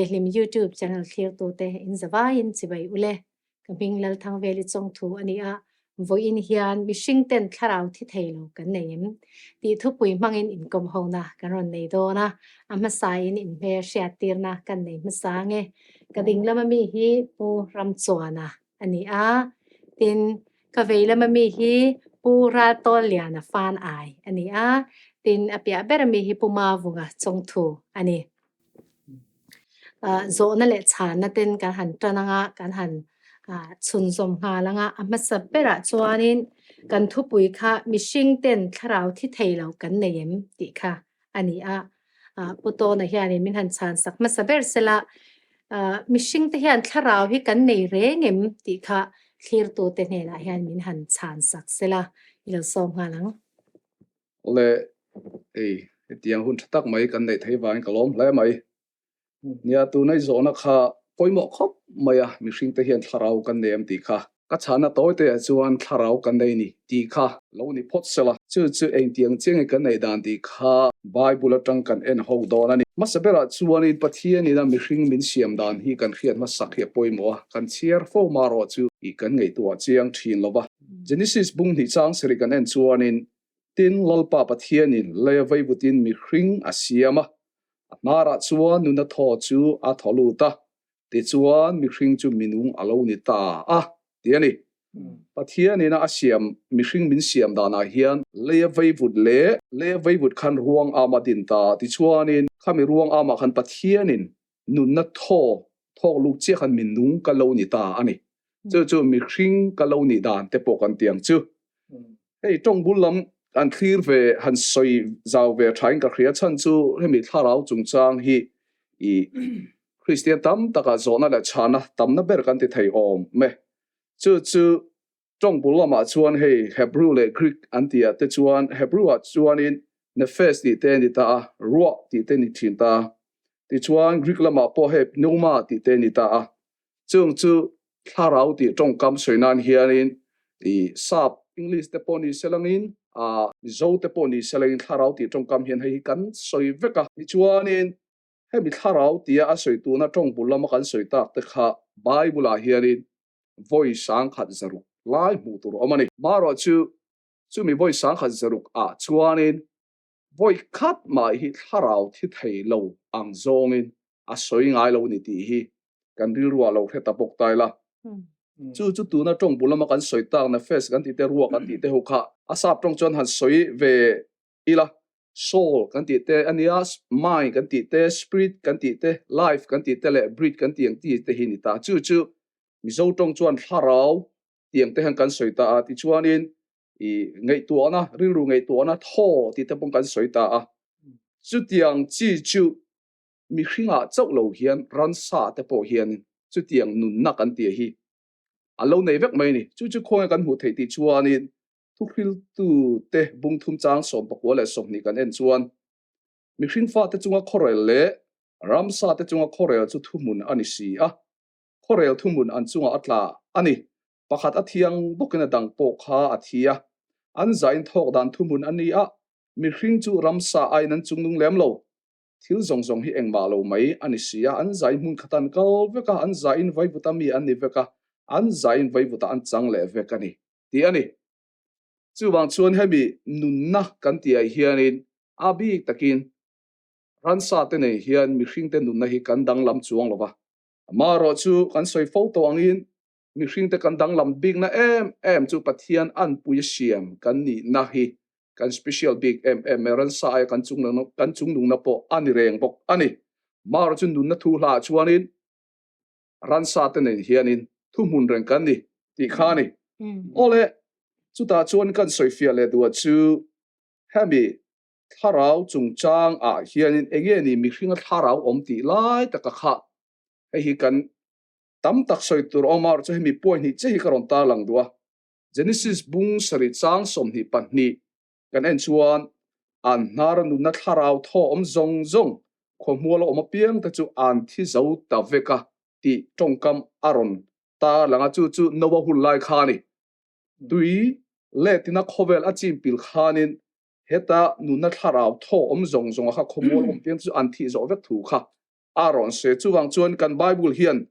Daihlim YouTube channel thlirtute in zavaiin chibai ule. Ka hming Lalthangveli chawngthu a ni a, vawiin hian mihring ten thlarau thi thei lo kan nei em tih thupui hmangin inkawm hona kan rawn nei dawn a, a hmasain inhmel hriattirna kan nei hmasa nge. Ka ding lama mi hi Pu Ramchuana a ni a, tin ka vei lama mi hi Pu Raltawlliana Fan Ai a ni a, tin a piah ber ami hi Pu Mavunga chawngthu a ni. Zawhna leh chhanna ten kan han tan anga kan han chhunzawm nghal anga a hmasa berah chuanin kan thupui kha mihring ten thlarau thi thei lo kan nei em tih kha a ni a. Pu Tawna hianin min han chhan sak hmasa ber sela mihring te hian thlarau hi kan nei reng em tih kha thlirtute hnenah hian min han chhan sak sela i lo sawm nghal ang. Awle, hei hetiang hun tha tak mai kan neih theih vangin ka lawm hle mai. Nia, tuna i zawhna kha pawimawh khawp mai a, mihring te hian thlarau kan nei em tih kha. Ka chhahna tawi te ah chuan thlarau kan nei ni tih kha lo ni phawt sela. Chu chu engtiang chiang nge kan neih dan tih kha Bible atang kan en ho dawn a ni. Hmasa berah chuanin Pathianin a mihring min siam dan hi kan hriat hmasak hi a pawimawh a, kan chhiar fo marawh chu tih kan ngaihtuah chiang thin lo va. Genesis bung hnih chang sarih kan en chuanin, Tin, Lalpa Pathianin leia veivutin mihring a siam a, a hnarah chuan nuna thaw chu a thaw lut a, tichuan mihring chu minung a lo ni ta a, ti a ni. Pathianin a siam mihring min siam danah hian leia veivut leh leia veivut khan ruang ama din ta, tichuanin khami ruang amah khan Pathianin nunna thaw thawk luk chiah khan minung ka lo ni ta a ni. Chu chu mihring ka lo nih dan te pawh kan ti ang chu. Hei tawng bul lam an thlir ve han sawi zau ve thain ka hria chhan chu hemi thlarau chungchang hi i Kristian tam takah zawhna leh chhana tamna ber kan ti thei awm e. Chu chu Tawng bul lamah chuan hei Hebrew leh Greek an tih ah te chuan Hebrew ah chuanin Nephesh tih te a ni ta a, Ruah tih te a ni thin ta a. Tichuan Greek lamah pawh hei Pneuma tih te a ni ta a. Chung chu thlarau tih tawngkam sawi nan hianin i sap, English, te pawh ni se langin a Mizo te pawh ni se langin thlarau tih tawngkam hian hei hi kan sawi vek a. Tichuanin hemi thlarau tia a sawi tuna tawng bul lama kan sawi tak te kha Bible ah hianin vawi 1600 lai hmuh tur a awm a ni. Marawh chu chumi vawi 1600 ah chuanin vawi khat mah hi thlarau thi thei lo ang zawngin a sawi ngai lo ni tih hi kan rilru ah lo hre ta bawk ta ila. Chu chu tuna tawng bul lama kan sawi tak nefesh kan tih te ruah kan tih te ho kha a sap tawng chuan han sawi ve ila. Soul kan tih te a nia, mind kan tih te, spirit kan tih te, life kan tih te leh breath kan tih ang ti te hi ni ta. Chu chu Mizo tawng chuan thlarau tih ang te hian kan sawi ta a, tichuanin i ngaihtuahna, rilru ngaihtuahna thaw tih te pawh kan sawi ta a. Chutiang chi chu mihringah chauh lo hian ransa te pawh hian chutiang nunna kan tih hi a lo nei vek mai a ni. Chu chu khawnge kan hmuh theih tih chuanin Thuhriltute bung thum chang 24 leh 20 kan en chuan, Mihring fate chunga khawrel leh ramsate chunga khawrel chu thuhmun a ni si a, khawrel thuhmun an chungah a tla a ni. Pakhat a thiang bawkin a dang pawh kha a thi a, an zain thawk dan thuhmun a ni a, mihring chu ramsa aiin an chungnung lem lo. Thil zawng zawng hi engmah lo mai a ni si a, an zain hmun khat an kal vek a, an zain vaivuta mi an ni vek a, an zain vaivuta an chang leh vek a ni. Tih a ni. Chuvang chuan hemi nunna kan tihah hianin a bik takin ransa te nei hian mihringte nunna hi kan danglam chuang lo va. Amaherawh chu kan sawi fo tawh angin mihringte kan danglam bikna em em chu Pathian anpui a siam kan nihna hi kan special bik em em e, ransa aia kan kan chungnungna pawh a ni reng bawk a ni. Amaherawh chu nunna thu hlaah chuanin ransa te nen hianin thuhmun reng kan ni tih kha a ni. Awle, chutah chuan kan sawifiah leh duah chu hemi thlarau chungchang ah hianin enge ni mihringa thlarau awm tih lai taka kha hei hi kan tam tak sawi tur awm a, chu hemi point hnih chiah hi ka rawn tarlang duh a. Genesis bung sarih chang 22 Kan en chuan an hnara nunna thlarau thaw awm zawng zawng khawhmual a awm apiang te chu an thi zo ta vek a tih tawngkam a rawn tarlang a, chu chu Noah hun lai kha a ni. Tui letina khawvel a chim pil khanin heta nunna thlarau thaw awm zawng zawng a kha khawmual awm piang te chu an thih zawh vek thu kha. A rawn sawi a. Chuvang chuan kan Bible hian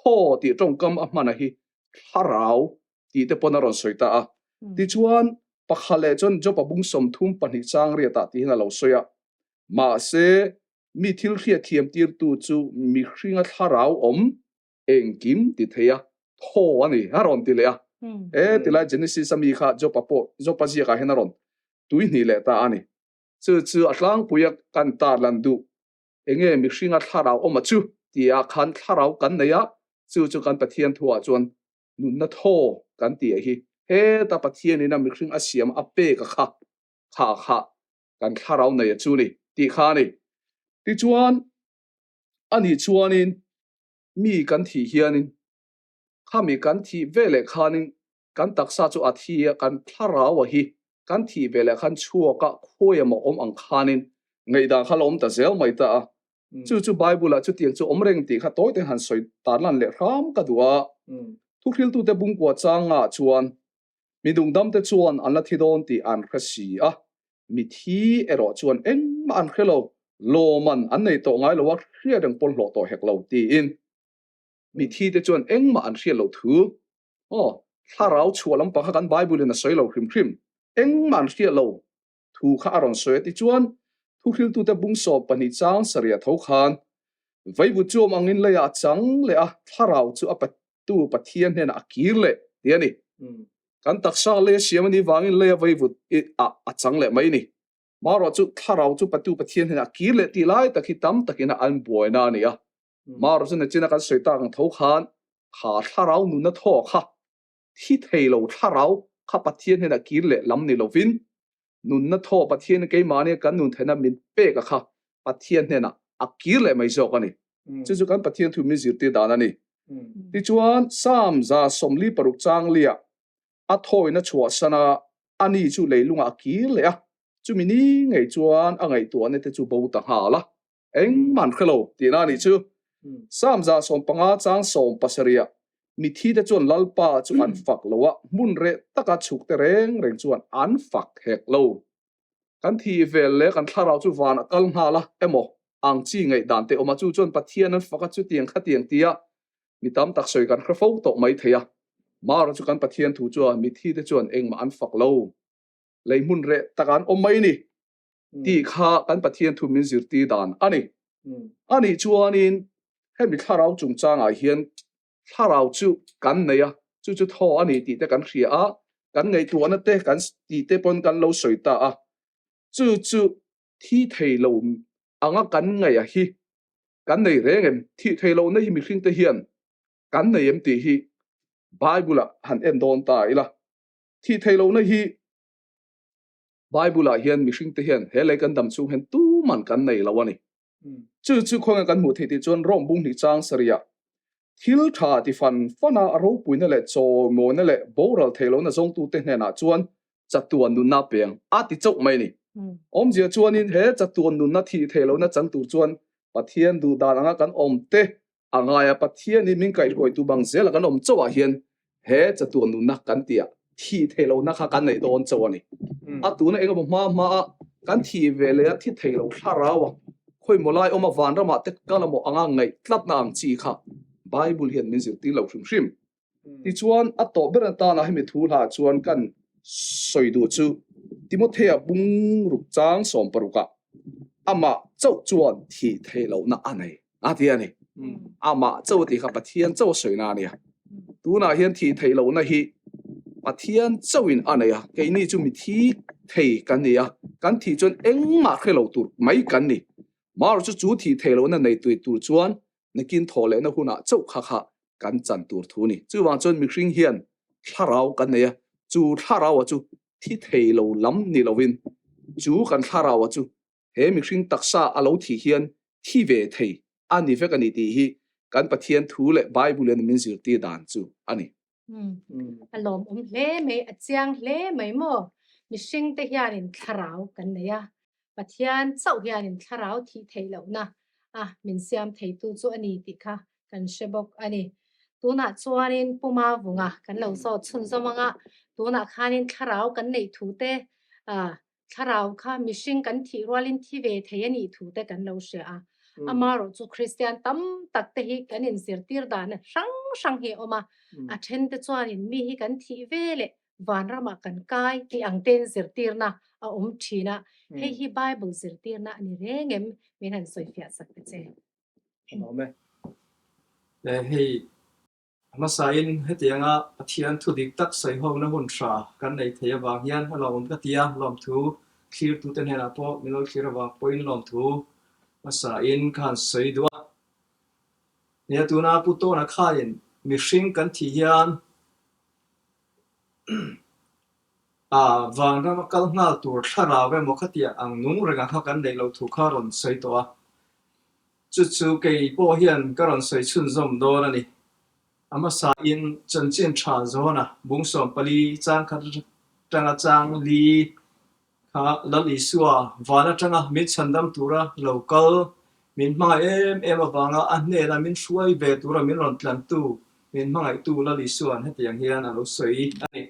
thaw tih tawngkam a hman a hi thlarau tih te pawn a rawn sawi ta a. Tichuan, pakhat leh chuan Job-a bung 32 chang riatah tih hian a lo sawi a. Mahse, mi thil hriatthiam tirtu chu mihringa thlarau awm engkim ti thei a, thaw a ni, a rawn ti leh a. He tilai Genesis a mi kha Job-a pawh, Job-a ziakah hian a rawn tuihnih leh ta a ni. Chu chu a tlangpuia kan tarlan duh enge mihringa thlarau awm a chu tia khan thlarau kan nei a, chu chu kan Pathian thuah chuan nunna thaw kan tih hi heta Pathianin a mihring a siam a pek a kha, kha kha kan thlarau nei a chu ni tih kha a ni. Tichuan, ani chuanin mi kan thih hianin khami kan thih veleh khanin kan taksa chu a thi a, kan thlarau a hi kan thih veleh khan chhuak a khawi emaw awm ang khanin ngaihdan kha la awm ta zel mai ta a. Chu chu Bible ah chutiang chu awm reng tih kha tawi te han sawi tan lan leh hram ka duh a. Thuhriltute bungkua changah chuan mi dungdamte chuan an la thi dawn tih an hre si a, mi thi erawh chuan engmah an hre lo, lawman an nei tawh ngai lo a, hriat reng pawn hlawh tawh hek lo tiin mi thi te chuan engmah an hriat loh thu. Aw, thlarau chhuah lampang kha kan Bible in a sawi lo hrim hrim, engmah an hriat lo thu kha a rawn sawi a tichuan thuhriltute bung 12 chang sarih a tho khan vaivut chu awm angin leiah a chang leh a, thlarau chu a tu Pathian hnenah a kir leh tih a ni. Kan taksa lei a siam a nih vangin leia vaivut ah a chang leh mai a ni. Marawh chu thlarau chu patu Pathian hnenah a kir leh tih lai tak hi tam takin a an buaina a ni a. Marawh chu nachina kan sawi tak ang tho khan kha thlarau nunna thaw kha thi thei lo thlarau kha Pathian hnenah kir leh lam ni lovin nunna thaw Pathian keimahni kan nun theihna min pek a kha Pathian hnenah a kir leh mai zawk a ni. Chu chu kan Pathian thu min zirtir dan a ni. Tichuan, Psalm 146 chang liah a thawina chhuahsan a, ani chu leilungah a kir leh a, chumi ni ngei chuan a ngaihtuahna te chu bo ta nghal a, engmah an hre lo tihna a nih chu. Psalm 115 chang 17 mithi te chuan Lalpa chu an fak lo a, hmun reh taka chhuk te reng reng chuan an fak hek lo. Kan thih vel leh kan thlarau chu van a kal nghal a emaw ang chi ngaihdan te awm a, chu chuan Pathian an fak a, chutiang khatiang tia mi tam tak sawi kan hre fo tawh mai thei a. Mara chu kan Pathian thu chuan mithi te chuan engmah an fak lo, lei hmun reh tak an awm mai ni tih kha kan Pathian thu min zirtir dan a ni. Anih chuanin hemi thlarau chungchangah hian thlarau chu kan nei a, chu chu thaw a ni tih te kan hria a, kan ngaihtuahna te kan tih te pawn kan lo sawi ta a, chu chu thi thei lo anga kan ngaih a hi kan nei reng em? Thih thei lohna hi mihring te hian kan nei em tih hi Bible ah han en dawn ta ila. Thih thei lohna hi Bible ah hian mihring te hian he lei kan dam chhung hian tuman kan nei lo a ni. Chu chu khawnge kan hmuh theih tih chuan Rome bung hnih chang sarih ah thil tha ti fan fan a, a ropuina leh chawimawina leh boral thei lohna zawngtute hnenah chuan chatuan nunna a peng a ti chauh mai a ni. Awmzia chuanin he chatuan nunna thih theih lohna chang tur chuan Pathian duh dan anga kan awm te a ngai a, Pathianin min kaihhruaitu bang zela kan awm chauhah hian he chatuan nunna kan tih ah thih theih lohna kha kan neih dawn chauh a ni. A tuna eng emaw hma hma a kan thih ve leh a thi thei lo thlarau a, khawi maw lai awm a vanramah te kal emaw anga ngaih tlatna ang chi kha Bible hian min zirtir lo hrim hrim. Tichuan, a tawh ber atana hemi thu hlah chuan kan sawi duh chu Timothea bung ruk chang 16 ah amah chauh chuan thih theih lohna a nei a ti a ni. Amah chauh a tih kha Pathian chauh a sawina a nia. Tunah hian thih theih lohna hi Pathian chauhin a nei a, keini chu mi thi thei kan ni a, kan thih chuan engmah hre lo tur mai kan ni. Mar chu chu thih theih lohna nei tui tur chuan nakin thawh lehna hunah chauh kha kha kan chan tur thu a ni. Chuvang chuan mihring hian thlarau kan nei a, chu thlarau-a chu thi thei lo lam ni lovin chu kan thlarau-a chu he mihring taksa a lo thih hian thi ve thei a ni vek a ni tih hi kan Pathian thu leh Bible-in min zirtir dan chu a ni. A lawmawm hle mai, a chiang hle mai maw? Mihring te hianin thlarau kan nei a, Pathian chauh hianin thlarau thih theih lohna a min siam theitu chu a ni tih kha kan hre bawk a ni. Tunah chuanin Puma vunga kan lo zawt chhunzawm anga, tunah khanin thlarau kan neih thu te, thlarau kha mihring kan thih rualin thi ve thei a nih thu te kan lo hria a. Amaherawh chu Kristian tam tak te hi kan inzirtir dan hrang hrang hi a awm a, a then te chuanin mi hi kan thih ve leh vanramah kan kai tih ang tein zirtirna a awm thin a, hei hi Bible zirtirna a ni reng em? Min han sawifiah sak ta che. A awm e. Hei A hmasain hetianga Pathian thu dik tak sawihawkna hun hra kan nei thei avang hian a lawmawm ka ti a, lawmthu thlirtute hnenah pawh min lo thlir avang pawhin lawmthu hmasain ka han sawi duh a. Nia tuna Pu Tawna khain mihring kan thih hian vanram a kal nghal tur thlarau emaw khatiang ang nung reng ang kha kan neih loh thu kha rawn sawi tawh a. Chu chu kei pawh hian ka rawn sawi chhunzawm dawn a ni. A hmasain chanchin tha zawna bung 14 chang khat atanga chang li kha Lal Isua van atanga min chhandam tura lo kal, min hmangaih em em avanga a hnena min hruai ve tura min rawn tlantu, min hmangaihtu Lal Isua'n hetiang hian a lo sawi a ni.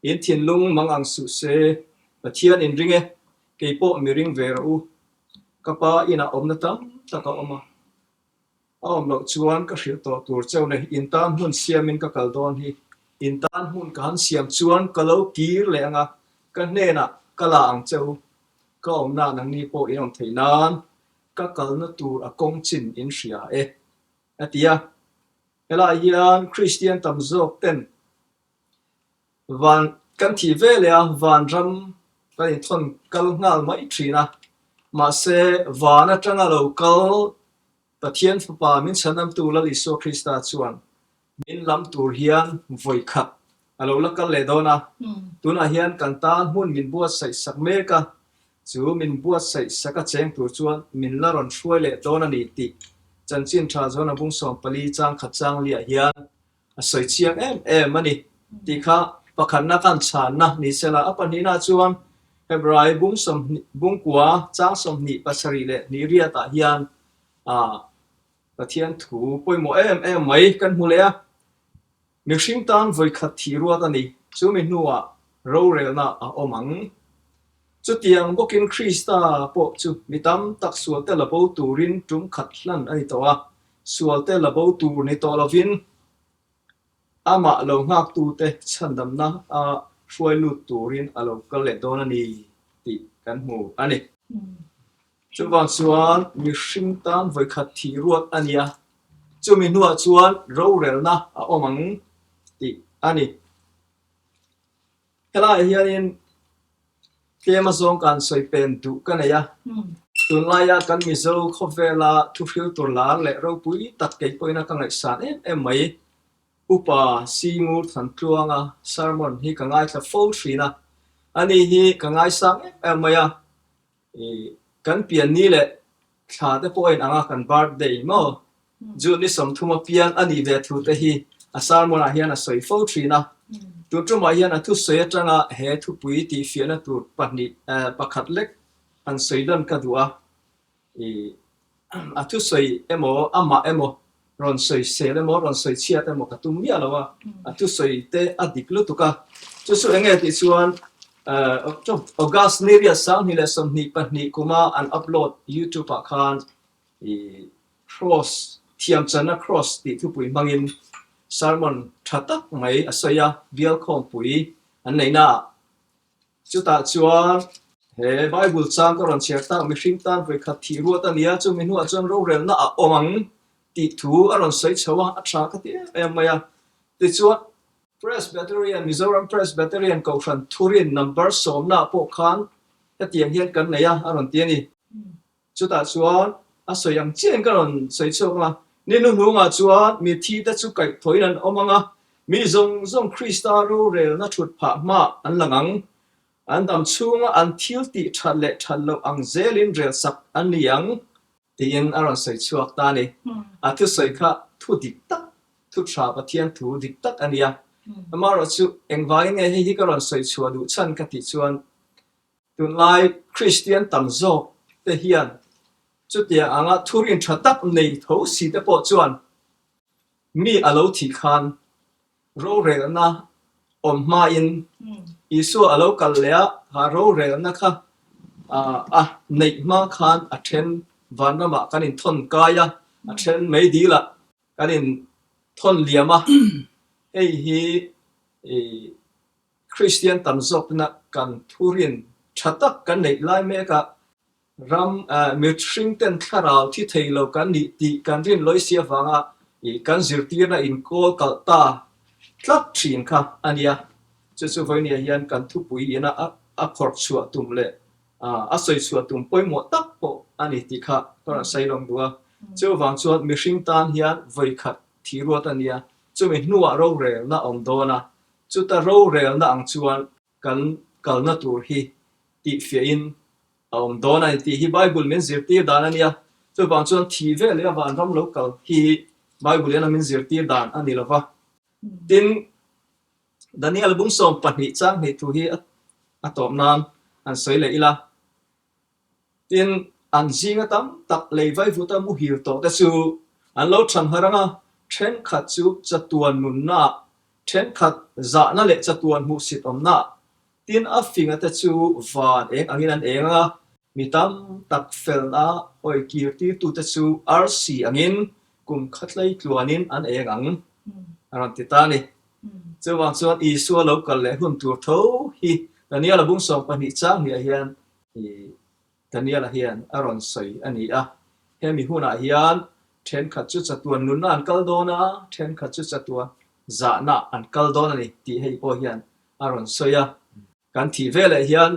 In thinlung mang ang suh se, Pathian in ring e, kei pawh mi ring ve rawh u. Ka pa inah awmna tam tak a awm a, a awm loh chuan ka hrilh tawh tur cheu le, in tan hmun siamin ka kal dawn hi, in tan hmun ka han siam chuan ka lo kir leh ang a, ka hnenah ka la ang cheu, ka awmna nangni pawh in awm theih nan ka kalna tur a kawng chin in hria e, a ti a. Helaiah hian Kristian tam zawk ten Van kan thih ve leh a, vanram kan inthawn kal nghal mai thin a. Mahse, van atanga lo kal Pathian Fapa min chhanamtu Lal Isua Krista chuan min lam tur hian vawi khat a lo la kal leh dawn a. Tunah hian kan tan hmun min buatsaih sak mek a, chu min buatsaih sak a cheng tur chuan min la rawn hruai leh dawn a ni tih chanchin tha Johana bung 14 chang khat chang liah hian a sawi chiang em em a ni tih kha pakhatna khan chhanna ni sela, a pahnihna chuan Hebrai bung 20 bungkua chang 27 leh hnih riatah hian ah Pathian thu pawimawh em em mai kan hmu leh a, mihring tan vawikhat thih ruat a ni, chumi hnuah rorelna a awm ang. Chutiang bawkin Krista pawh chu mi tam tak sualte la bo turin tum khat hlan a ni tawh a, Sualte la bo tur ni tawh lovin amah lo nghaktute chhandamna a hruai lut turin a lo kal leh dawn a ni tih kan hmu a ni. Chuvang chuan mihring tan vawikhat thih ruat a nia, chumi hnuah chuan rorelna a awm ang tih a ni. Helaiah hianin tlem azawng kan sawi pen duh ka nei a, tunlaia kan Mizo khawvela thuhril tur lar leh ropui tak kei pawhin a ka ngaihsan em em mai. Upa Singur Thantluanga sermon hi ka ngaithla fo thin a, ani hi ka ngaisang em em mai a, Kan pian ni leh thla te pawh a inang a, kan birthday maw? June ni 30 a piang a nih ve thu te hi a sermon ah hian a sawi fo thin a. Tun tumah hian a thusawi atanga he thupui tihfiahna tur pahnih pakhat lek han sawi dan ka duh a. A thusawi emaw amah emaw rawn sawi sel emaw rawn sawi chhiat emaw ka tum miah lo a, a thusawi te a dik lutuk a. Chu chu eng nge tih chuan August ni riat 2022 kuma an upload YouTube ah khan Cross, thiamchanna Cross tih thupui hmangin sermon tha tak mai a sawi a, bial khawmpui an neihna ah. Chutah chuan he Bible chang ka rawn chhiar tak, mihring tan vawikhat thih ruat a nia, chumi hnuah chuan rorelna a awm ang tih thu a rawn sawi chho a, a tha ka ti em em mai a. Tichuan, Presbyterian, Mizoram Presbyterian Kohhran Thurin number sawmnaah pawh khan hetiang hian kan nei a, a rawn ti a ni. Chutah chuan a sawi ang chiahin ka rawn sawi chhuak ang a, ni hnuhnungah chuan mithi te chu kaihthawhin an awm ang a, mi zawng zawng Krista rorelna thut phah hmaah an lang ang. An dam chhunga an thil tih that leh that loh ang zelin relsak an ni ang, tiin a rawn sawi chhuak ta a ni. A thusawi kha thu dik tak, thu tha Pathian thu dik tak a ni a. Amaherawhchu engvangin nge hei hi ka rawn sawi chhuah duh chhan ka tih chuan, Tunlai Kristian tam zawk te hian chutiang anga thurin tha tak nei tho si te pawh chuan mi a lo thih khan rorelna awm hmain Isua a lo kal leh a, kha rorelna kha a neih hma khan a then. vanramah kan inthawn kai a, a then meidilah kan inthawn liam a, hei hi Kristian tam zawkna kan thurin tha tak kan neih lai mek a, ram mihring ten thlarau thi thei lo kan nih tih kan rin lawi si avanga kan zirtirna inkawl kalh ta tlat thin kha a nia. Chu chu vawinia hian kan thupui ina a phawrh chhuah tum leh a sawi chhuah tum pawimawh tak pawh a ni tih kha ka rawn sawi lawng duh a. Chuvang chuan mihring tan hian vawikhat thi ruat a nia, chumi hnuah rorelna awm dawn a, Chuta rorelna ang chuan kan kalna tur hi tihfiahin a awm dawn a ni tih hi Bible min zirtir dan a nia. Chuvang chuan thi ve leh a vanram lo kal hi Bible hian a min zirtir dan a ni lo va. Tin, Daniel bung 12 chang hnih thu hi a tawp nan han sawi leh ila. Tin, an zinga tam tak lei vaivuta muhil tawh te chu an lo than har ang a, thenkhat chu chatuan nunnaah, thenkhat zahna leh chatuan hmuhsit awmnaah, tin a finga te chu van eng angin an eng ang a, mi tam tak felna hawi kirtirtute chu arsi angin kum khatlei tluanin an eng ang, a rawn ti ta a ni. Chuvang chuan Isua lo kal leh hun tur tho hi Daniel-a bung 12 chang hniah hian Daniel-a hian a rawn sawi a ni a. Hemi hunah hian thenkhat chu chatuan nunna an kal dawn a, thenkhat chu chatuan zahna an kal dawn a ni tih hei pawh hian a rawn sawi a. Kan thih veleh hian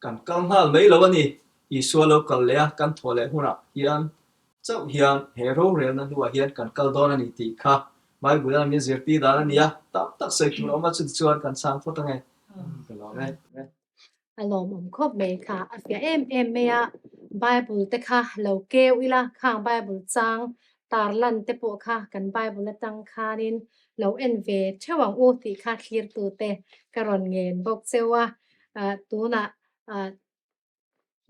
Kan kal nghal mai lo a ni. Isua lo kal leh a, kan thawh leh hunah hian chauh hian he rorelna hnuah hian kan kal dawn a ni tih kha Bible hian min zirtir dan a ni a, tam tak sawi tur a awm a, chuti chuan kan chhang phawt ange. Ka lawm e. A lawmawm khawp mai kha, a fiah em em mai a, Bible te kha lo keu ila, khang Bible chang tarlan te pawh kha kan Bible atang khanin lo en ve theuh ang u tih kha thlirtute ka rawn ngen bawk cheu a, tunah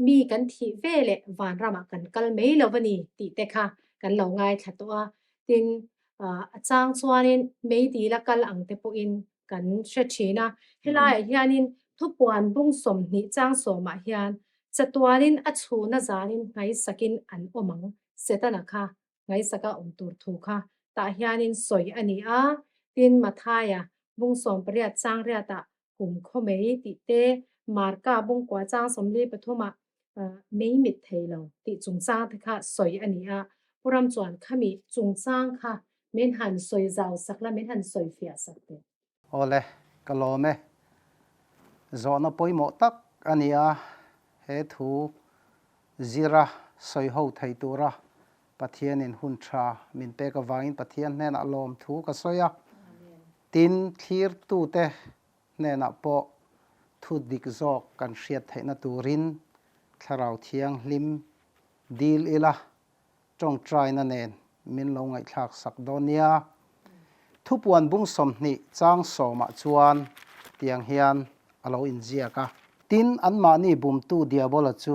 mi kan thih ve leh vanramah kan kal mai lo a ni tih te kha kan lo ngaithla tawh a, tin a chang chuanin meidil a kal ang te pawhin kan hre thin a, helaiah hianin thupuan bung 20 chang sawmah hian chatuanin a chhuna zanin nghaisakin an awm ang, Setana kha ngaihsaka awm tur thu kha tah hianin sawi a ni a, tin Mathaia bung 18 chang riatah kum khaw mei tih te, Marka bung kua chang 43ah mei mit thei lo tih chungchang te kha sawi a ni a, Pu Ram chuan khami chungchang kha min han sawi zau sak la, min han sawi fiah sak teh. Awle, ka lawm e. Zawhna pawimawh tak a ni a, he thu zira sawi ho thei tura Pathianin hun tha min pek avangin Pathian hnenah lawm thu ka sawi a. Tin, thlirtute hnenah pawh thu dik zawk kan hriat theihna turin Thlarau Thianghlim dil ila tawngtaina nen min lo ngaihthlak sak dawn nia. Thupuan bung 20 chang sawmah chuan tiang hian a lo inziak a. Tin, anmahni bumtu Diabola chu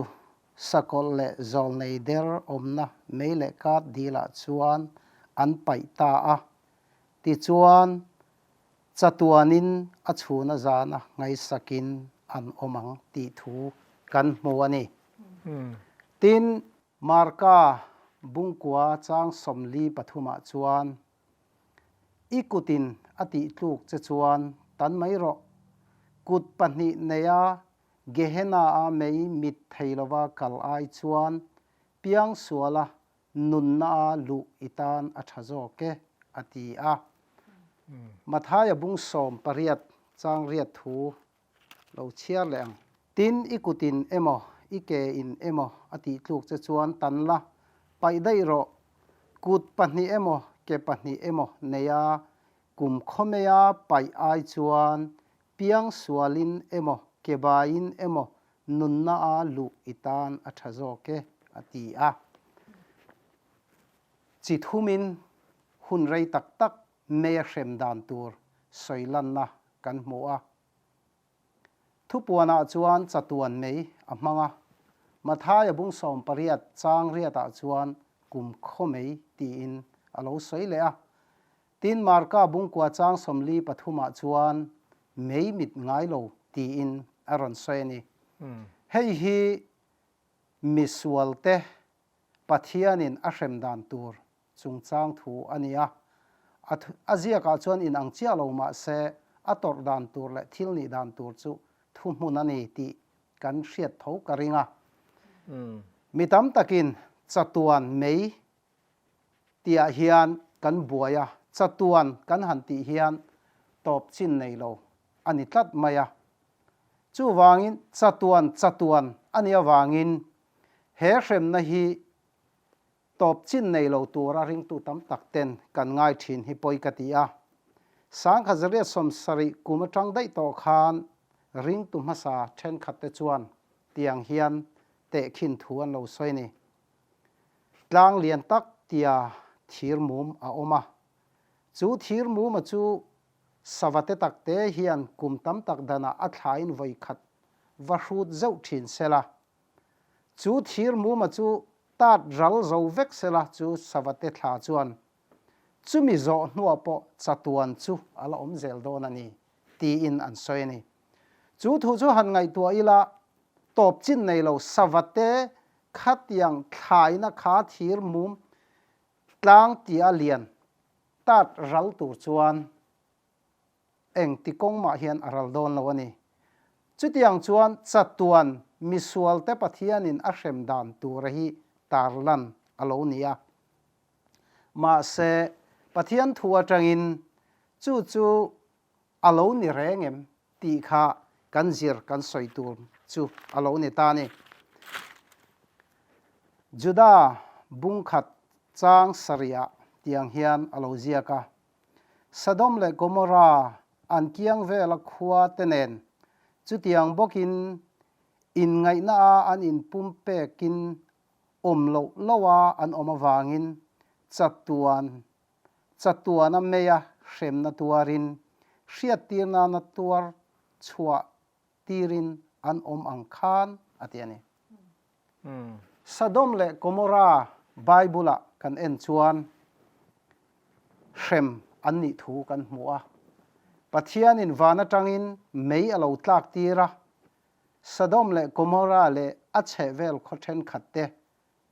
sakawlh leh zawlnei der awmna mei leh kat dilah chuan an paih ta a. Tichuan, chatuanin a chhuna zana ngaihsakin an awm ang tih thu kan hmu a ni. Tin, Marka bungkua chang 43ah chuan, I kutin a tihtluk che chuan tan mai rawh. Kut pahnih neia Gehenna-a mei mit thei lova kal ai chuan piangsuala nunna-a luh i tan a tha zawk e, a ti a. Mathaia bung 18 chang riat thu Lo chhiar leh ang. Tin, i kutin emaw, i ke in emaw a tih tluk che chuan tan la, paih daih rawh. Kut pahnih emaw, ke pahnih emaw neia kum khawmeia paih ai chuan piang sualin emaw, ke baiin emaw nunna a luh i tan a tha zawk e, a ti a. Chi thumin hun rei tak tak Mei a hrem dan tur sawi lanna kan hmu a. Thupuanah chuan chatuan mei a hmang a, Mathaia bung 18 chang riatah chuan kum khaw mei tiin a lo sawi leh a. Tin, Marka bung kua chang 43ah chuan mei mit ngai lo tiin a rawn sawi a ni. Hei hi misualte. Pathianin a hrem dan tur chungchang thu a ni a. A a ziakah chuan inang chiah lo mah se a tawrh dan tur leh thil nih dan tur chu thuhmun a ni tih kan hriat tho ka ring a. Mi tam takin chatuan mei tihah hian kan buai a, chatuan kan han tih hian tawp chin nei lo a ni tlat mai a. Chuvangin chatuan chatuan a nih avangin he hremna hi tawp chin nei lo tura ringtu tam tak ten kan ngai thin hi pawi ka ti a. 1970 kum atang daih tawh khan ringtu hmasa thenkhat te chuan tiang hian tehkhin thu an lo sawi a ni. Tlang lian tak tia thir mum a awm a. Chu thir muma chu sava te tak te hian kum tam tak danah a thlain vawi khat va hrut zeuh thin sela. Chu thir muma chu tat ral zo vek sela chu sava te thla chuan chumi zawh hnuah pawh chatuan chu a la awm zel dawn a ni tiin an sawi a ni. Chu thu chu han ngaihtuah ila tawp chin nei lo sava te Khatiang thlaina kha thir mum tlang tia lian tat ral tur chuan eng ti kawng mah hian a ral dawn lo a ni. Chutiang chuan chatuan misualte Pathianin a hrem dan tura hi tarlan a lo ni a. Mahse, Pathian thu atangin chu chu a lo ni reng em tih kha kan zir kan sawi tur chu a lo ni ta a ni. Juda bungkhat chang sarihah tiang hian a lo ziak a, Sodom leh Gomorra an kiang vela khua te nen chutiang bawkin inngaihna a an inpumpekin awm loh loha an awm avangin chatuan Chatuana meia hremna tuarin, hriattir nana tuar chhuah tirin an awm ang khan a ti a ni. Sodom leh Gomorrah Bible-ah kan en chuan hrem an nih thu kan hmu a. Pathianin van atangin mei a lo tlak tir a, Sodom leh Gomorrah leh a chhehvel khaw thenkhatte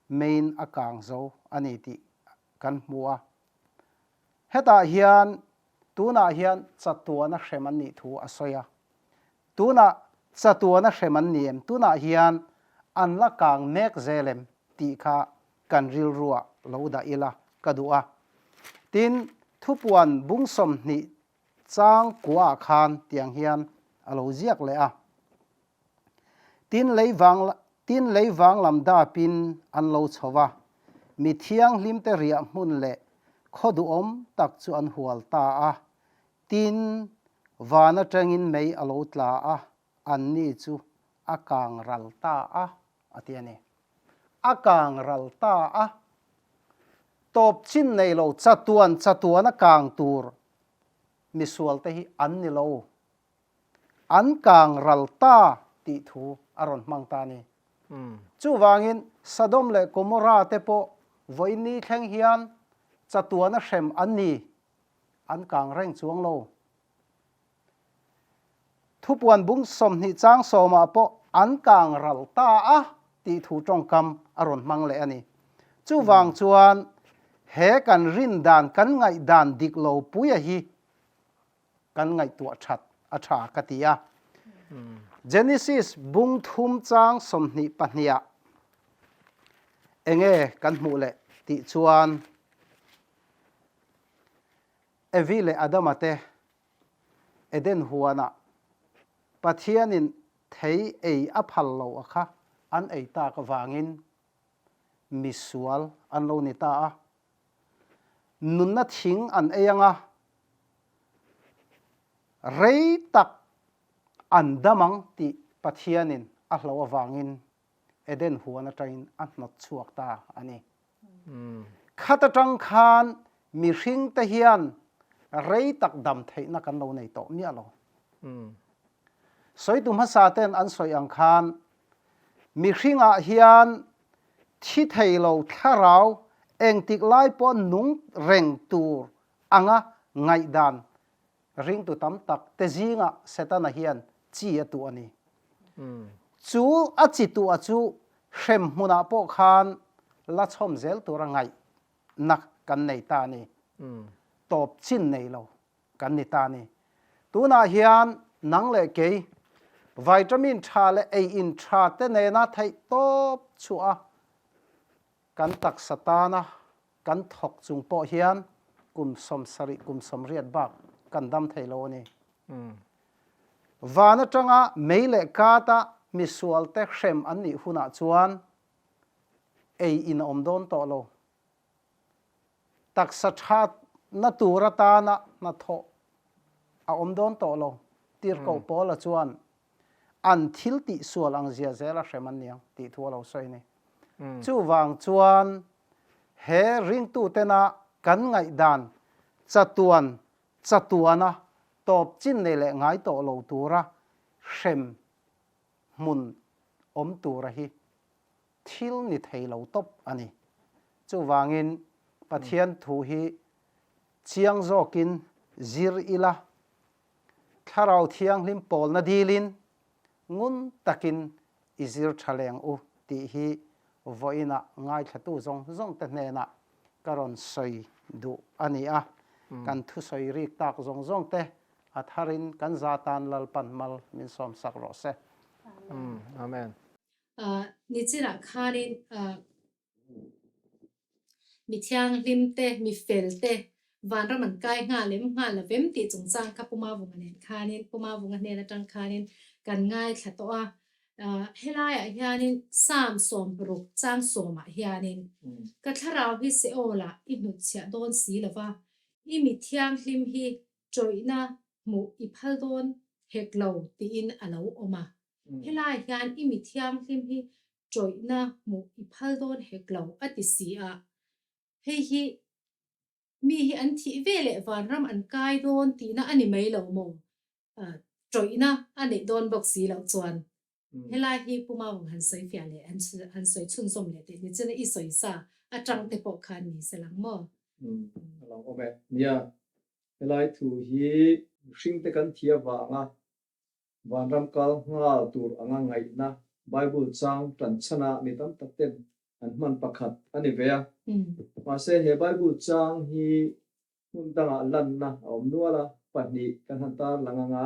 meiin a kang zo a ni tih kan hmu a. Hetah hian tunah hian chatuana hrem an nih thu a sawi a. Tunah chatuana hrem an ni em? Tunah hian an la kang mek zel em tih kha kan rilruah lo dah ila ka duh a. Tin, thupuan bung 20 chang kuaah khan tiang hian a lo ziak leh a. Tin lei vang tin lei vang lam dapin an lo chho va, mi thianghlimte riah hmun leh khaw duhawm tak chu an hual ta a. Tin, van atangin mei a lo tla a, anni chu a kang ral ta a, a ti a ni. A kang ral ta a. Tawp chin nei lo chatuan chatuan a kang tur misualte hi an ni lo. An kang ral ta tih thu a rawn hmang ta a ni. Chuvangin Sodom leh Gomorrah te pawh vawiin thleng hian chatuana hrem an ni, an kang reng chuang lo. Thupuan bung 20 chang sawmah pawh an kang ral ta a tih thu tawngkam a rawn hmang leh a ni. Chuvang chuan he kan rin dan, kan ngaihdan dik lo puia hi kan ngaihtuah that a tha ka ti a. Genesis bung thum chang 22 ah enge kan hmuh leh tih chuan Evi leh Adama te Eden huanah Pathianin thei ei a phal lo a kha an ei tak avangin misual an lo ni ta a. Nunna thing an ei anga rei tak an dam ang tih Pathianin a hlo avangin Eden huan atangin a hnawt chhuak ta a ni. Khat atang khan mihringte hian rei tak dam theihna kan lo nei tawh miah lo. Sawitu hmasa ten an sawi ang khan mihringah hian thi thei lo thlarau engtik lai pawh nung reng tur anga ngaihdan ringtu tam tak te zingah Setana hian chi a tuah a ni. Chu a chi tuah chu hrem hmunah pawh khan. la chhawm zel tura ngaihna kan nei ta a ni. Tawp chin nei lo kan ni ta a ni. Tunah hian nang leh kei vitamin tha leh ei in tha te nena theih tawp chhuah a kan taksa tana kan thawk chung pawh hian kum 70 kum 80 bak kan dam thei lo a ni. Van atanga mei leh kata misualte hrem an nih hunah chuan ei in a awm dawn tawh lo. Taksa thatna tur atana hnathawh a awm dawn tawh lo. Tirhkoh Paula chuan an thil tih sual ang zia zel a hrem an niang tih thu a lo sawi a ni. Chuvang chuan he ringtutena kan ngaihdan chatuan chatuana tawp chin nei leh ngai tawh lo tura hrem hmun awm tura hi thil ni thei lo tawp a ni. Chuvangin Pathian thu hi chiang zawkin zir ila, Thlarau Thianghlim pawlna dilin ngun takin i zir tha leng u tih hi vawiinah ngaithlatu zawng zawngte hnenah ka rawn sawi duh a ni a. Kan thusawi rik tak zawng zawngte a tharin kan za tan Lalpan mal min sawmsak rawh se. Amen. Nichinah khanin Mi thianghlim te, mi fel te, vanram an kai nghal em, nghal lo vem tih chungchang kha Pu Mavunga nen khanin, Pu Mavunga hnen atang khanin kan ngaithla tawh a. Helaiah hianin Psalm 60 chang sawmah hianin, Ka thlarau hi Seol-ah i hnutchhiah dawn si lo va, i mi thianghlim hi chawihna hmuh i phal dawn hek lo tiin a lo awm a. Helaiah hian i mi thianghlim hi Ṭawihna hmuh i phal dawn hek lo, a ti si a. Hei hi mi hi an thih ve leh vanram an kai dawn tihna a ni mai lo maw? Ṭawihna a neih dawn bawk si loh chuan helai hi Pu Maung han sawi fiah leh han sawi chhunzawm leh teh ni chuan i sawi sa aṭang te pawh khan ni se lang maw? A lo awm e. Nia, helai thu hi mihringte kan thi avanga Vanram kal nghal tur anga ngaihna Bible chang tan chhana mi tam tak ten an hman pakhat a ni ve a. Mahse he Bible chang hi hmun dangah lanna a awm nual a, pahnih kan han tar lang anga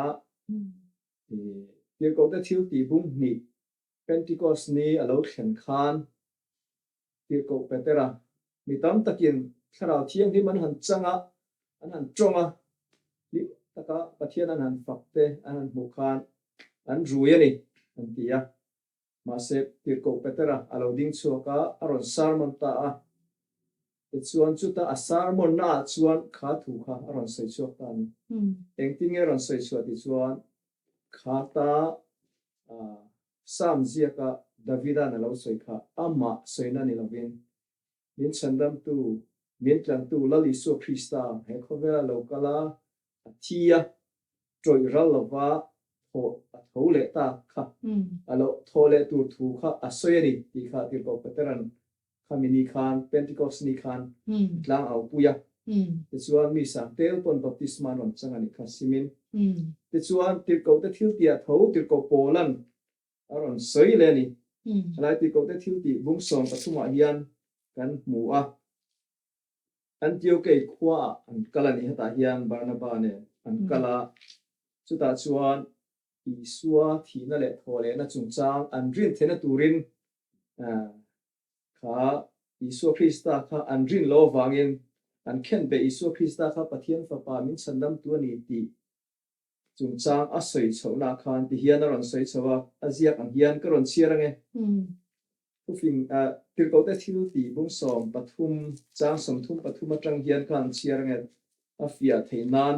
Tirhkohte thil tih bung hnih Pentecost ni a lo thlen khan Tirhkoh Petera mi tam takin Thlarau Thianghlim an han chang a, an han tawng a, hlim taka Pathian an han fak te an han hmuh khan an rui a ni, an ti a. Mahse, Tirhkoh Petera a lo ding chhuak a, a rawn sermon ta a. Tichuan, chuta a sermon naah chuan kha thu kha a rawn sawi chhuak ta a ni. Engtin nge a rawn sawi chhuah tih chuan kha ta Psalm ziaka Davida'n a lo sawi kha amah sawina ni lovin, min chhandamtu, min tlantu Lal Isua Krista he khawvela lo kal a, a thi a, ṭawih ral lova thawh a tho leh ta kha, a lo thawh leh tur thu kha a sawi a ni tih kha Tirhkoh Petera'n Khami ni khan, Pentecost ni khan, a tlang au pui a. Tichuan, mi sang tel pawn baptisma an rawn chang a nih kha simin. Tichuan, tirhkohte thil tih ah tho tirhkoh Paula'n a rawn sawi leh a ni. Helai tirhkohte thil tih bung 13 ah hian kan hmu a. Antiokei khua ah an kal a ni. Hetah hian Barnaba nen an kal a. Chutah chuan Isua thihna leh thawhlehna chungchang an rin theihna turin Kha Isua Krista kha an rin lo avangin an khen beh Isua Krista kha Pathian Fapa min chhandamtu a ni tih chungchang a sawi chhohnaah khan ti hian a rawn sawi chho a, a ziak ang hian ka rawn chhiar ange. Thufing Tirhkohte thil tih bung 13 chang 33 atang hian khan chhiar ange a fiah theih nan.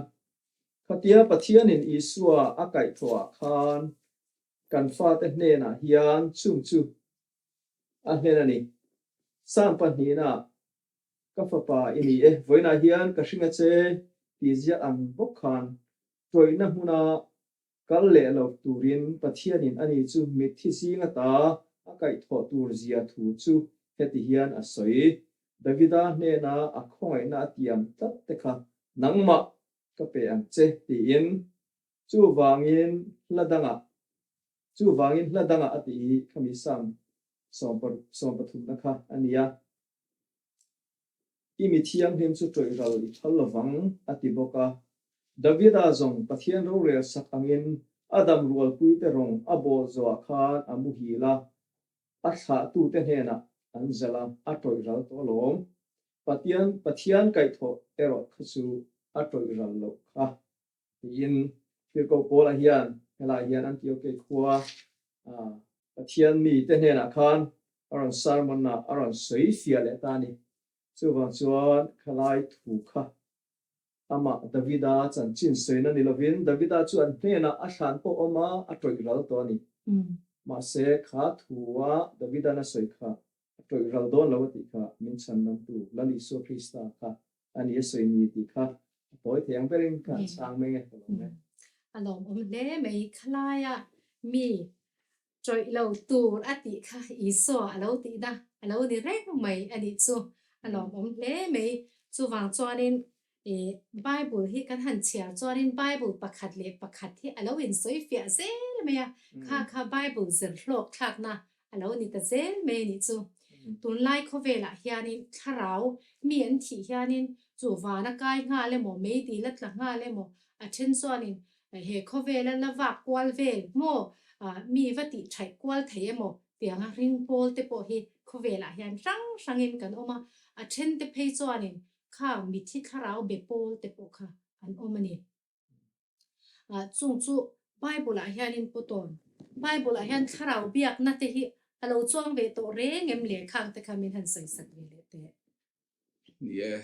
Khatia Pathianin Isua a kaihthawhah khan kan fate hnenah hian chung chu a hlen a ni. Psalm pahnihna, Ka fapa i ni e, vawiinah hian ka hring a che tih ziah ang bawk khan tawihna hmuna kal leh lo turin Pathianin ani chu mitthi zing ata a kaihthawh tur zia thu chu heti hian a sawi, Davida hnena a khawngaihna a tiam tlat te kha nangmah ka pe ang che tiin. Chuvangin hla dangah Chuvangin hla dangah a tih hi khami Psalm 13 na kha a ni a. I mi thianghlim chu ṭawih ral i phal lovang, a ti bawk a. Davida zawng Pathian rorel sak angin a dam rualpuite rawng a bawl zawhah khan a muhil a, a thlahtute hnenah an zalh a, a ṭawih ral tawh alawm. Pathian Pathian kaihthawh erawh kha chu a ṭawih ral loh kha. Tiin Tirhkoh Paula hian helaiah hian Antiokei khua Pathian mite hnenah khan a rawn sermon a, a rawn sawi fiah leh ta a ni. Chuvang chuan khalai thu kha amah Davida chanchin sawina ni lovin Davida chu an hnenah a thlan pawh awm a, a tawih ral tawh a ni. Mahse kha thua Davida'n a sawi kha a tawih ral dawn lo a tih kha min chhan lamtu Lal Isua Krista kha a ni a sawi ni tih kha a tawi thei ang berin ka han chhang mai nge ka lawm e. A lawmawm hle mai khalaia mi Ṭawih lo tur a tih kha Isua a lo tihna a lo ni reng mai a nih chu a lawmawm hle mai. Chuvang chuanin ih Bible hi kan han chhiar chuanin Bible pakhat leh pakhat hi a lo insawi fiah zel mai a, kha kha Bible zir hlawk thlakna a lo ni ta zel mai a nih chu. Tunlai khawvelah hianin thlarau mi an thih hianin chu vana kai nghal emaw, meidil a tla nghal emaw a then chuanin He khawvela la vak kual vel maw mi va tih thaih kual thei emaw tianga ring pawl te pawh hi khawvelah hian hrang hrangin kan awm a, a then te phei chuanin khang mithi thlarau be pawl te pawh kha an awm a ni. Chung chu Bible ah hianin pu tawn, Bible ah hian thlarau biakna te hi a lo chuang ve tawh reng em le khang te kha min han sawi sak ve leh teh. Ni e,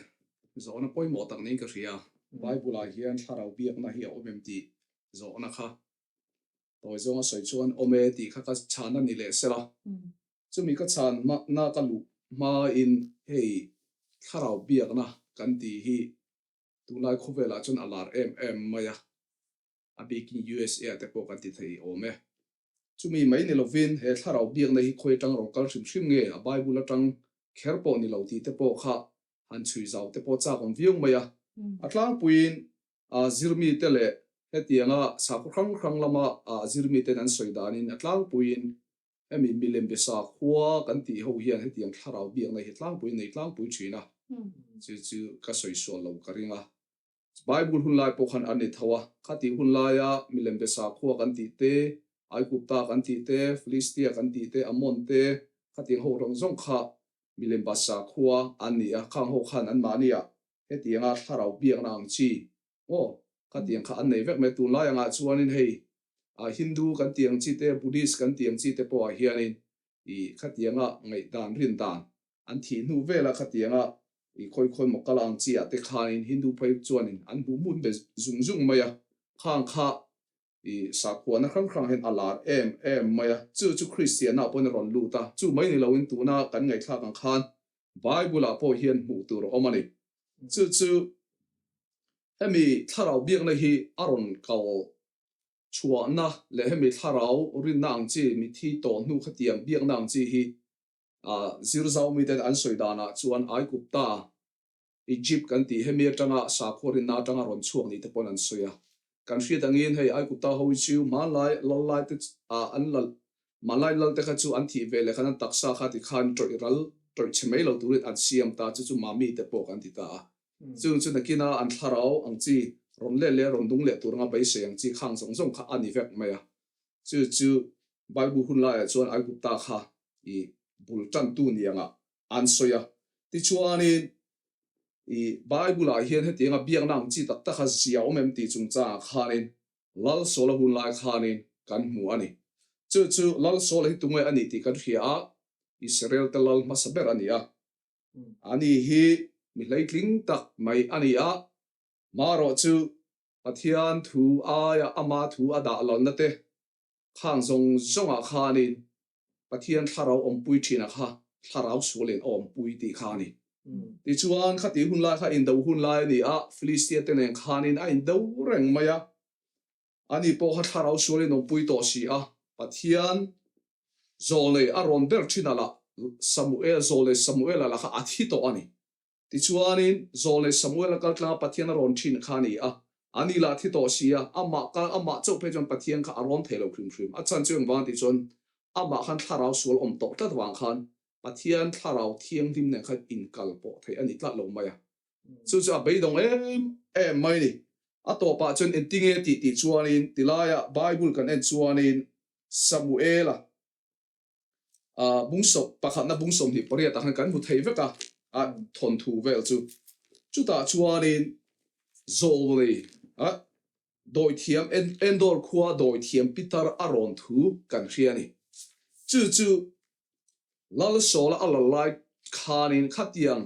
zawhna pawimawh tak niin ka hria. Bible-ah hian thlarau biakna hi a awm em tih zawhna kha tawi zawnga sawi chuan awm e tih kha ka chhan a ni leh sela. Chumi ka chhan na ka luh hmain hei thlarau biakna kan tih hi tunlai khawvelah chuan a lar em em mai a. A bikin USA ah te pawh kan ti thei awm e. Chumi mai ni lovin he thlarau biakna hi khawi atang rawn kal hrim hrim nge a Bible atang kher pawh ni lo tih te pawh kha han chhui zau te pawh chak awm viau mai a. A tlangpuiin zirmi te leh hetianga sakhaw hrang hrang lama zirmi ten an sawi danin a tlangpuiin hemi milem be sakhua kan tih ho hian hetiang thlarau biakna hi tlangpuiin nei tlangpui thin a, chu chu ka sawi sual lo ka ring a. Bible hun lai pawh khan an ni tho a, khatih hun laia milem be sakhua kan tih te, Aigupta kan tih te, Philistia kan tih te, Ammon te, khatiang ho rawng zawng kha milem ba sakhua an ni a, khang ho khan anmahniah hetianga thlarau biakna ang chi aw khatiang kha an nei vek mai. Tunlai angah chuanin hei Hindu kan tih ang chi te, Buddhist kan tih ang chi te pawhah hianin ih khatianga ngaihdan rin dan An thih hnu vela khatianga i khawi khawi maw kal ang chi ah te khanin Hindu phei chuanin an hmuh hmun be zung zung mai a, khang kha i sakhuana hrang hrang hian a lar em em mai a, chu chu Kristianna pawhin a rawn lut a, chu mai ni loin tuna kan ngaihthlak ang khan Bible ah pawh hian hmuh tur a awm a ni. Chu chu hemi thlarau biakna hi a rawn kal chhuahna leh hemi thlarau rinna ang chi mithi tawh hnu khatiang biakna ang chi hi Zir zaumiten an sawi danah chuan Aigupta, Egypt kan tih hemi atanga sakhua rinna atanga rawn chhuak ni te pawn an sawi a. Kan hriat angin hei Aigupta ho hi chu hmanlai lal lai te an lal hmanlai lal te kha chu an thih ve leh khan an taksa kha ti khan tawih ral tawih chhe mai lo turin an siam ta chu chu mami te pawh kan ti ta a. Chung chu nakina an thlarau ang chi rawn let leh rawn dung leh tur anga beisei ang chi khang zawng zawng kha a ni vek mai a. Chu chu Bible hun laiah chuan Aigupta kha i bul tantu ni angah an sawi a. Tichuanin, i Bible-ah hian hetianga biakna ang chi tak taka zia awm em tih chungchangah khanin Lal Saula hun lai khanin kan hmu a ni. Chu chu Lal Saula hi tunge a nih tih kan hria a, Israel-te lal hmasa ber a ni a. Ani hi mi hleitling tak mai a ni a, marawh chu Pathian thu aia ama thu a dah lalna te khang zawng zawngah khanin Pathian thlarau awmpui thin a kha thlarau sualin a awmpui tih kha a ni. Tichuan, khati hun lai kha indo hun lai a ni a, Filistia te nen khanin a indo reng mai a. Ani pawh kha thlarau sualin awmpui tawh si a, Pathian zawlnei a rawn ber thin a lah Samuel, zawlnei Samuela lah kha a thi tawh a ni. Tichuanin, Zawlnei Samuela kal tlanga Pathian a rawn thin kha a ni a, ani lah thi tawh si a, amah kal, amah chauh phei chuan Pathian kha a rawn thei lo hrim hrim. A chhan chu engvang tih chuan amah khan thlarau sual awm tawh tlat vang khan. Pathian Thlarau Thianghlim nen khan inkal pawh theih a ni tlat lo mai a. Chu chu a beidawng em em mai a ni. A tawpah chuan engtinge tih tih chuanin tilaiah Bible kan en chuanin Samuela bungsawm pakhatna bungsawm hnih pariatah khan kan hmu thei vek a, a thawnthu vel chu. Chutah chuanin Zawlnei dawithiam Endor khua dawithiam Pitar a rawn thu kan hria a ni. Chu chu Lalsawla a lal lai khanin khatiang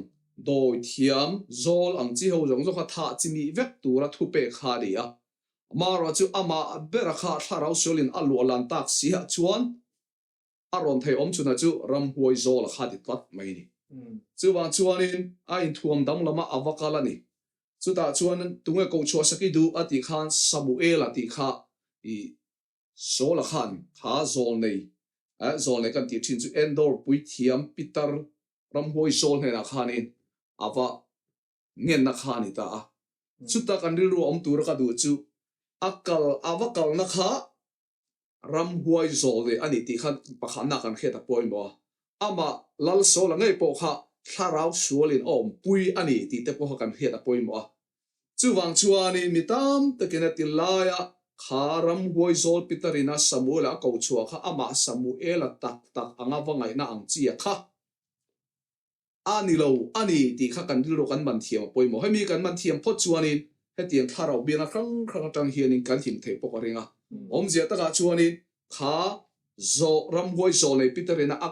dawithiam zawl ang chi ho zawng zawng kha thah chi mih vek tura thupek kha a ni a. Amaherawh chu amah bera kha thlarau sualin a luah lan tak si ah chuan a rawn thei awm chhunah chu ramhuai zawla kha ti tlat mai a ni. Chuvang chuanin a inthuam danglam a a va kal a ni. Chutah chuan tunge kohchhuah sak i duh a tih khan Samuela tih kha i Saula khan kha zawlnei, zawlnei kan tih thin chu Endor puithiam Pitar ramhuai Saul hnenah khanin a va ngenna kha a ni ta a. Chuta kan rilru a awm tura ka duh chu a kal, a va kalna kha ramhuai zawlnei a ni tih kha pakhatna kan hriat a pawimawh a. Amah Lal Saula ngei pawh kha thlarau sualin a awmpui a ni tih te pawh kha kan hriat a pawimawh a. Chuvang chuanin mi tam takin a ti laia kha ramhuai zawl Peter-in a Samuel-a a ko chhuah kha amah Samuel-a tak tak anga va ngaihna ang chi a kha a ni lo a ni tih kha kan rilru kan man thiam a pawimawh. Hemi kan man thiam phawt chuanin hetiang thlarau bialna hrang hrang atang hianin kan him theih pawh ka ring a. Awmzia takah chuanin kha zawh ramhuai zawh nei Peter-in a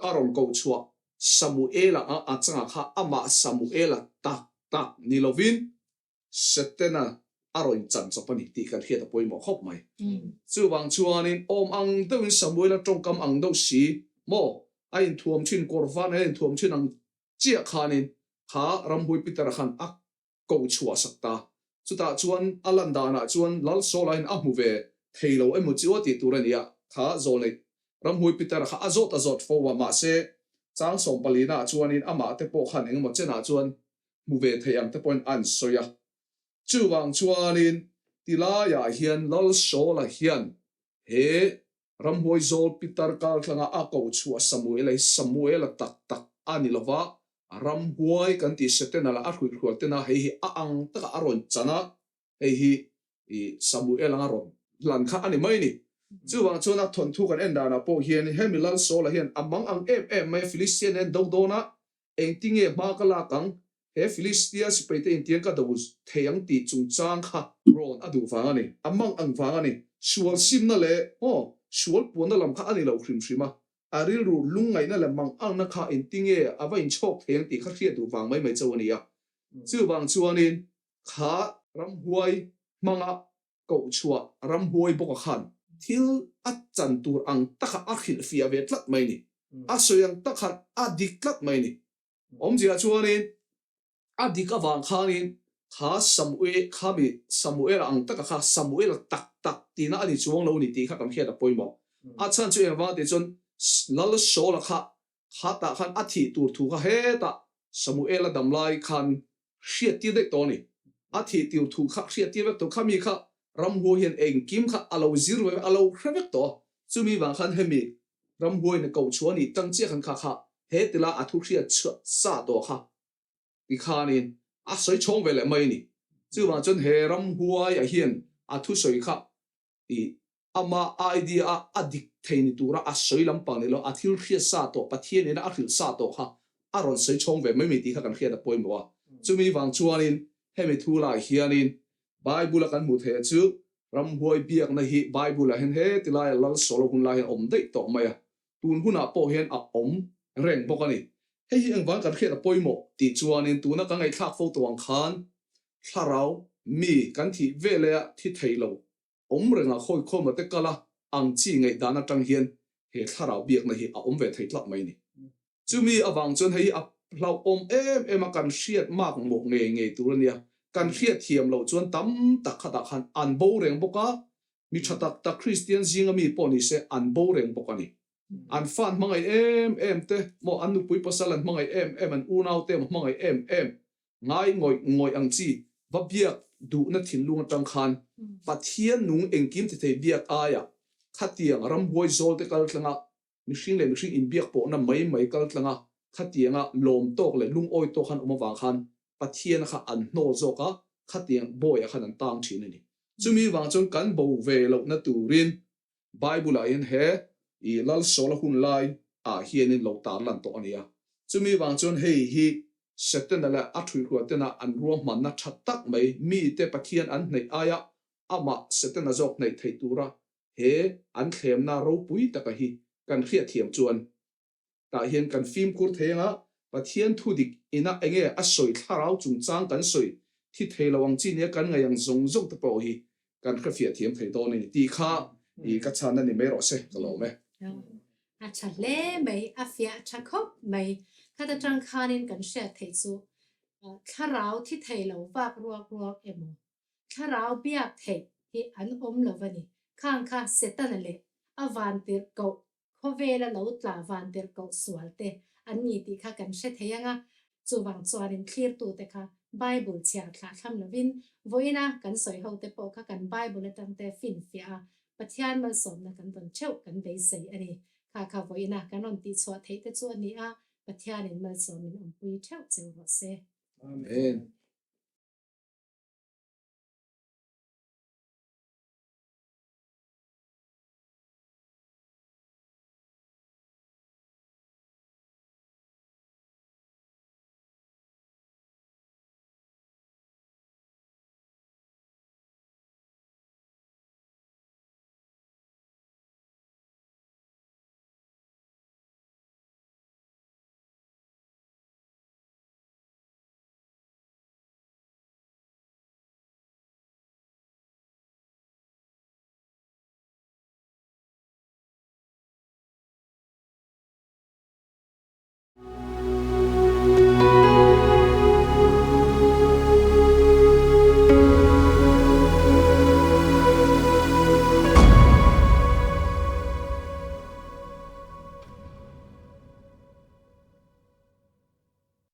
a rawn koh chhuah Samuela a a changah kha amah Samuela tak tak ni lovin Setana a rawn chan chawp a ni tih kan hriat a pawimawh khawp mai. Chuvang chuanin awm ang deuhin Samuela tawngkam ang deuh si maw a inthuam thin kawr van a inthuam thin ang chiah khanin kha ramhui Peter-a khan a ko chhuah sak ta. Chutah chuan a lan danah chuan Lal Sawlain a hmu ve thei lo emaw chu a tih tur a ni a, kha zawlneih ramhui Peter-a kha a zawt a zawt fo a, mahse chang sawmpalinaah chuanin amah te pawh khan engemaw chenah chuan hmu ve thei ang te pawhin a an sawi a. Chuvang chuanin tilaiah hian Lal Sawla hian he Ramhuai zawl Pitar kaltlanga a koh chhuah Samuela hi Samuela tak tak a ni lo va, ramhuai kan tih Setana lah a hruihrual tena hei hi a ang taka a rawn chan a, hei hi Samuel anga rawn hlan kha a ni mai ni. Chuvang chuan a thawnthu kan en danah pawh hian hemi Lal Saula hian a mang ang em em mai a, Philistian nen do dawn a, Engtinge hma ka lak ang? He Filistia sipaite intiang ka do thei ang tih chungchang kha rawn a duh vang a ni. A mang ang vang a ni. Sual simna leh aw, sual puanna lam kha a ni lo hrim hrim a. A rilru lungngaihna leh mang angna kha engtinge a va inchhawk thei ang tih kha hriat duh vang mai mai chauh a ni a. Chuvang chuanin kha ramhuai hmanga koh chhuah ramhuai bawka khan thil a chan tur ang taka a hrilhfiah ve tlat mai ni. A sawi ang tak khan a dik tlat mai ni. Awmzia chuanin a dik avang khanin kha Samue khami Samuela ang taka kha Samuela tak tak tihna a ni chuang lo ni tih kha kan hriat a pawimawh. A chhan chu engvang tih chuan Lal Saula kha Khatah khan a thih tur thu kha hetah Samuela dam lai khan hriattir daih tawh a ni. A thih tur thu kha hriattir vek tawh. Khami kha ramhuai hian engkim kha a lo zir ve vek, a lo hre vek tawh a. Chumi vang khan hemi ramhuaiin a koh chhuah a nih tang chiah khan kha kha he tila a thu hriat chhuah sa tawh kha ti khanin a sawi chhawng ve leh mai a ni. Chuvang chuan he ramhuaiah hian a thusawi kha I ama idea a a dik thei ni tura a sawi lampang ni lo, a thil hriat sa tawh, Pathian ina a hrilh sa tawh kha a rawn sawi chhawng ve mai mai tih kha kan hriat a pawimawh a. Chumi vang chuanin hemi thu lai hianin Bible a kan hmuh theih chu ramhuai biakna hi Bible ah hian heti laia Lal Sawla hun lai hian a awm daih tawh mai a, tun hunah pawh hian a awm reng bawk a ni. Hei hi engvang kan hriat a pawimawh tih chuanin tuna kan ngaihthlak fo tawh ang khan thlarau mi kan thih veleh a thi thei lo Awm renga khawikhawma te kala ang chi ngaihdan atang hian he thlarau biakna hi a awm ve thei tlat mai ni. Chumi avang chuan hei hi a hlauhawm em em a, kan hriat mak mawh ngei ngei tur a nia. Kan hriat thiam loh chuan tam tak khatah khan an bo reng bawk a, mi tha tak tak Kristian zinga mi pawh ni se an bo reng bawk a ni. An fan hmangaih em em te maw, an nupui pasal an hmangaih em em, an unau te maw hmangaih em em Ngai ngawih ngawih ang chi va biak duhna thinlung atang khan Pathian nung engkim ti thei biak aiah khatiang ramhuai zawl te kal tlanga mihring leh mihring inbiak pawhna mai mai kal tlanga khatianga lawm tawk leh lungawi tawk han awm avang khan Pathiana kha an hnawl zawk a, khatiang bawiah khan an tang thin a ni. Chumi vang chuan kan bo ve lohna turin Bible-ah hian he i Lalsawla hun lai ah hianin lo tarlan tawh a ni a. Chumi vang chuan hei hi Setana leh a thuihhruatena an ruahmanna tha tak mai mite Pathian an hnaih aia amah Setana zawk hnaih theih tura he an thlemna ropui taka hi kan hriatthiam chuan tah hian kan fimkhur thei anga Pathian thu dik ina enge a sawi thlarau chungchang kan sawi thi thei lo ang chi nia kan ngaih ang zawng zawng te pawh hi kan hrefiah thiam thei dawn a ni tih kha i ka chhan a ni mai rawh se ka lawm e. A tha hle mai, a fiah tha khawp mai. Khat atang khanin kan hriat theih chu thlarau thi thei lo vak ruak ruak emaw Thlarau biak theih hi an awm lo a ni. Khang kha Setana leh a vantirhkoh khawvela lo tla vantirhkoh sual te an ni tih kha kan hre thei ang a. Chuvang chuanin thlirtute kha Bible chhiar thlah thlam lovin vawiina kan sawi ho te pawh kha kan Bible atang te finfiah a, Pathian malsawmna kan rawn theuh kan beisei a ni. Kha kha vawiina kan rawn tihchhuah theih te chu a ni a, Pathianin malsawmin awmpui theuh cheu rawh se. Amen.